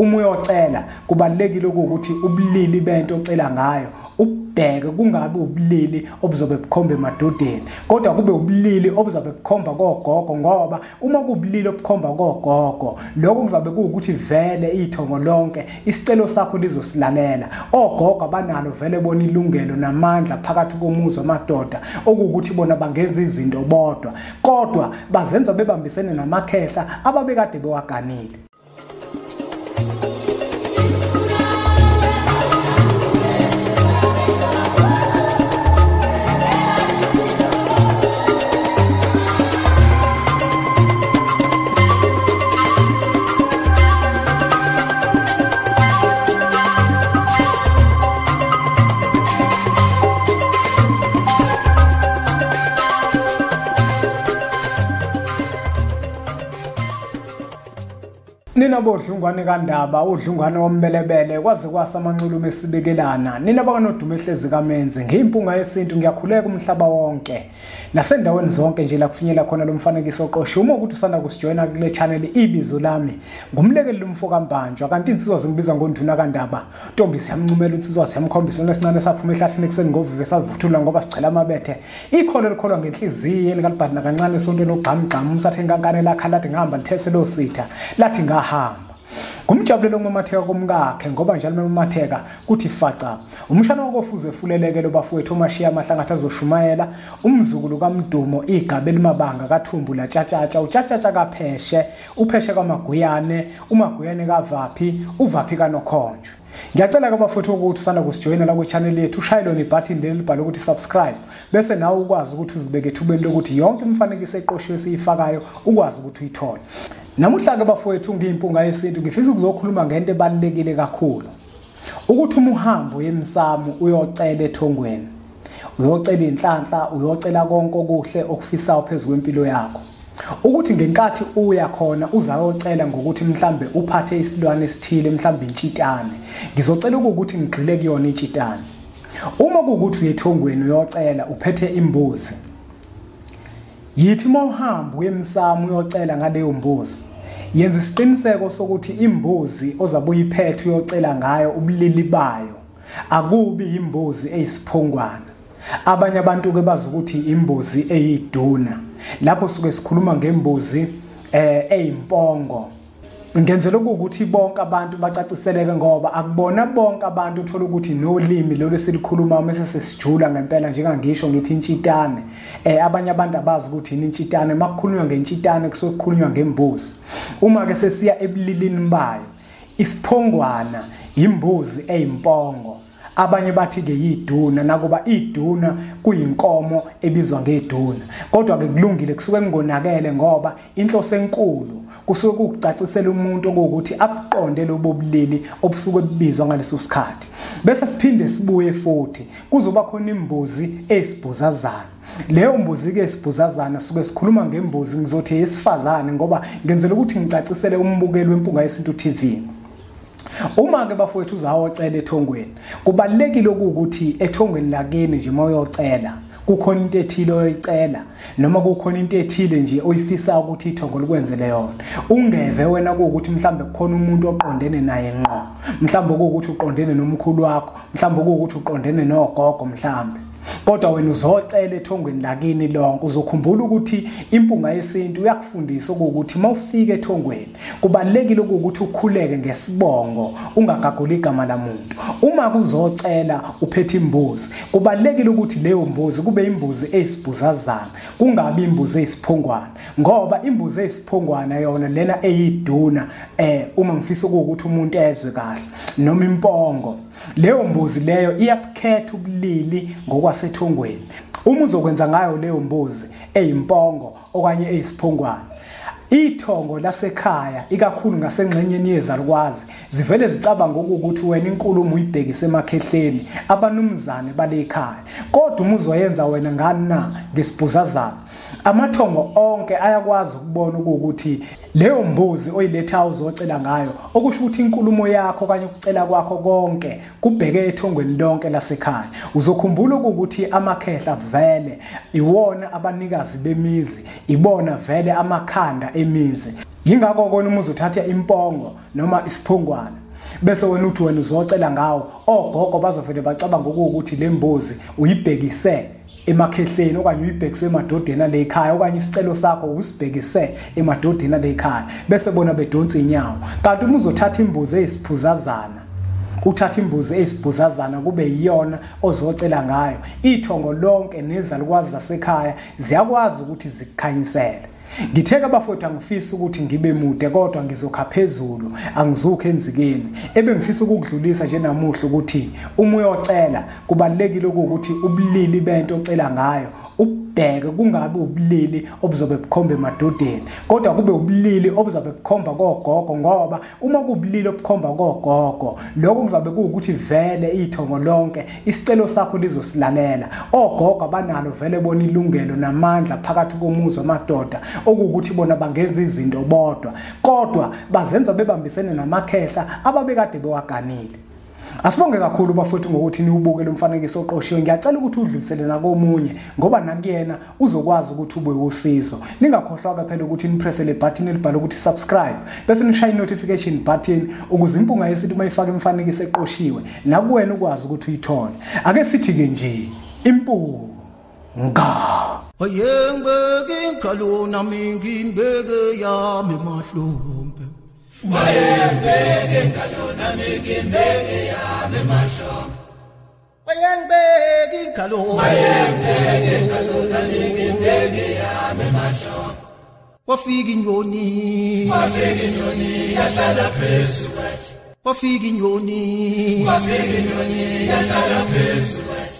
Uma uyocela kubalekile ukuthi ubulili bento ocela ngayo ubheke, kungabi ubulili obuzobe bukhomba emadodeni, kodwa kube ubulili obuzobe bukhomba kogogo, ngoba uma kubulili obukhomba kogogo lokho kuzabe kuwukuthi vele ithongo lonke isicelo sakho lizosilalela. Ogogo abanalo vele bona ilungelo namandla phakathi komuzi wamadoda, okuwukuthi bona bangenza izinto bodwa, kodwa bazenza bebambisene namakhehla ababekade bewaganile. Nina bodlungwane kaNdaba, udlungwane wombelebele, kwaze kwasa amanxulume esibekelana. Nina bakanodumo ehlezi kaMenzi, ngiyimpunga yesintu, ngiyakhuleka umhlaba wonke nasendaweni zonke nje la kufinyela khona lo mfanekiso oqoshiwe. Uma ukuthi usanda kusijoyina kule channel, ibizo lami ngumlekeleli umfo kaMbanjwa, kanti insizwa zingibiza ngonduna kaNdaba. Ntombi siyamncumela insizwa, siyamkhombisa lesincane saphuma ehlathini ekuseni ngovive savuthula ngoba sigcela amabethe. Ikholo likholwa ngenhliziyo elikalibhadi kancane esontweni ogqamgqam umsathe inkankane lakha lathi ngihamba lithese lo sitha lathi ngahamba. Ngumjabulelo ngomatheka komkakhe, ngoba njalo mematheka kuthi faca. Umshana wakofuze efuleleke lo bafowethu omashiya amahlangathi azoshumayela, umzukulu kaMdumo igabe elimabanga kaThumbu latshatshatsha, utshatshatsha kaPheshe, uPheshe kaMaguyane, uMaguyane kaVaphi, uVaphi kaNokhonjwe. Ngiyacela ke bafowethu ukuthi usanda kusijoyina la kwi-channel yethu, ushaye lona ibutton leli libhalwe ukuthi subscribe, bese nawe ukwazi ukuthi uzibeke ethubeni lokuthi yonke imifanekiso eqoshiwe esiyifakayo ukwazi ukuthi uyithole. Namuhla ke bafowethu ngiyimpunga yesintu, ngifisa ukuzokhuluma ngento ebalulekile kakhulu, ukuthi uma uhamba uye emsamo uyocela ethongweni, uyocela inhlanhla, uyocela konke okuhle okufisayo phezu kwempilo yakho, ukuthi ngenkathi uya khona uzayocela ngokuthi mhlambe uphathe isilwane esithile, mhlambe intshitane. Ngizocela ukuthi ngigxile kuyona intshitane. Uma kuwukuthi uyethongweni uyocela uphethe imbuzi, yithi uma uhamba uye emsamo uyocela ngaleyo mbuzi, yenza isiqiniseko sokuthi imbuzi ozabe uyiphethe uyocela ngayo ubulili bayo akubi imbuzi eyisiphongwana. Abanye abantu ke bazi ukuthi imbuzi eyiduna, lapho suke sikhuluma ngembuzi eyimpongo. Ngenzela ukuthi bonke abantu bacaciseleke, ngoba akubona bonke abantu uthola ukuthi nolimi lolu esilikhuluma mase sesijula ngempela, njengangisho ngithi intshitane. Abanye abantu abazi ukuthi yini intshitane. Makukhulunywa ngentshitane kusuke kukhulunywa ngembuzi. Uma ke sesiya ebulilini bayo, isiphongwana imbuzi eyimpongo. Abanye bathi ke yiduna, nakuba iduna kuyinkomo ebizwa ngeduna, kodwa ke kulungile, kusuke kungonakele, ngoba inhloso enkulu kusuke kukucacisela umuntu ukuthi abuqonde lobo bulili obusuke bubizwa ngaleso sikhathi. Bese siphinde sibuye futhi kuzoba khona imbuzi eyisibhuzazana. Leyo mbuzi ke esibhuzazana suke sikhuluma ngembuzi, ngizothi yesifazane, ngoba ngenzela ukuthi ngicacisele umbukeli weMpunga Yesintu TV. Uma ke bafowethu uzawocela ethongweni, kubalekile ukuthi ethongweni lakini nje mawuyocela kukhona into ethile oyicela, noma kukhona into ethile nje oyifisa ukuthi ithongo likwenzele yona. Ungeve wena ukuthi mhlambe kukhona umuntu oqondene naye ngqo, mhlambe ukuthi uqondene nomkhulu wakho, mhlambe ukuthi uqondene nogogo mhlambe, kodwa wena uzocela ethongweni lakini lonke. Uzokhumbula ukuthi impunga yesintu uyakufundisa ukuthi mawufika ethongweni kubalekile ukuthi ukhuleke ngesibongo, ungagaguli igama lamuntu. Uma kuzocela uphethe imbuzi, kubalekile ukuthi leyo mbuzi kube imbuzi eyisibhuzazana, kungabi imbuzi eyisiphongwana, ngoba imbuzi eyisiphongwana yona lena eyiduna, uma ngifisa ukuthi umuntu ezwe kahle, noma impongo, leyo mbuzi leyo iyabukhetha ubulili ngokwasethongweni. Uma uzokwenza ngayo leyo mbuzi eyimpongo okanye eyisiphongwana, ithongo lasekhaya ikakhulu ngasengxenyeni yezalukwazi zivele zicabanga ukuthi wena inkulumo uyibhekise emakhehleni abanumzane bale ekhaya, kodwa uma uzoyenza wena ngani na ngesibhuzazana, amathongo onke ayakwazi ukubona ukuthi leyo mbuzi oyiletha uzocela ngayo, okusho ukuthi inkulumo yakho kanye ukucela kwakho konke kubheke ethongweni lonke lasekhaya. Uzokhumbula ukuthi amakhehla vele iwona abanikazi bemizi, ibona vele amakhanda emizi. Yingakho kona uma uzothatha impongo noma isiphongwana bese wena uthi wena uzocela ngawo, ogogo bazovele bacabanga ukuthi le mbuzi uyibhekise emakhehleni okanye uyibhekise emadodeni ale ekhaya, okanye isicelo sakho usibhekise emadodeni ale ekhaya, bese bona bedonsa inyawo. Kanti uma uzothatha imbuzi eyisiphuzazana, uthatha imbuzi eyisiphuzazana kube yiyona ozocela ngayo, ithongo lonke nezalukwazi zasekhaya ziyakwazi ukuthi zikukhanyisele. Ngitheke bafowethu, angifisi ukuthi ngibe mude kodwa ngizokha phezulu, angizukho enzikeni. Ebengifisa ukukudlulisa nje namuhla ukuthi uma uyocela kubalekile ukuthi ubulili bento ocela ngayo ubheke, kungabe ubulili obuzobe bukhomba emadodeni, kodwa kube ubulili obuzobe bukhomba kogogo, ngoba uma kubulili obukhomba kogogo lokho kuzabe kuwukuthi vele ithongo lonke isicelo sakho lizosilalela. Ogogo abanalo vele bona ilungelo namandla phakathi komuzi wamadoda, okuwukuthi bona bangenza izinto bodwa, kodwa bazenza bebambisene namakhehla ababekade bewaganile. Asibonge kakhulu bafowethu ngokuthi niwubuke lo mfanekiso oqoshiwe. Ngiyacela ukuthi udlulisele nakomunye ngoba nakuyena uzokwazi ukuthi ube usizo. Ningakhohlwa phela ukuthi nipresse le button elibhalwe ukuthi subscribe, bese nishaya i-notification button ukuze impunga yesintu mayifaka imifanekiso eqoshiwe nakuwena ukwazi ukuthi uyithole. Ake sithi ke nje impunga. Wayengibeke ingalo nami ngimbeke yami emahlombe. Wayengibeke ingalo nami ngimbeke yami emahlombe. Wayengibeke ingalo, wayengibeke ingalo nami ngimbeke yami emahlombe. Wafika inyoni, wafika inyoni yahlala phezu kwethu. Wafika inyoni, wafika inyoni yahlala phezu kwethu.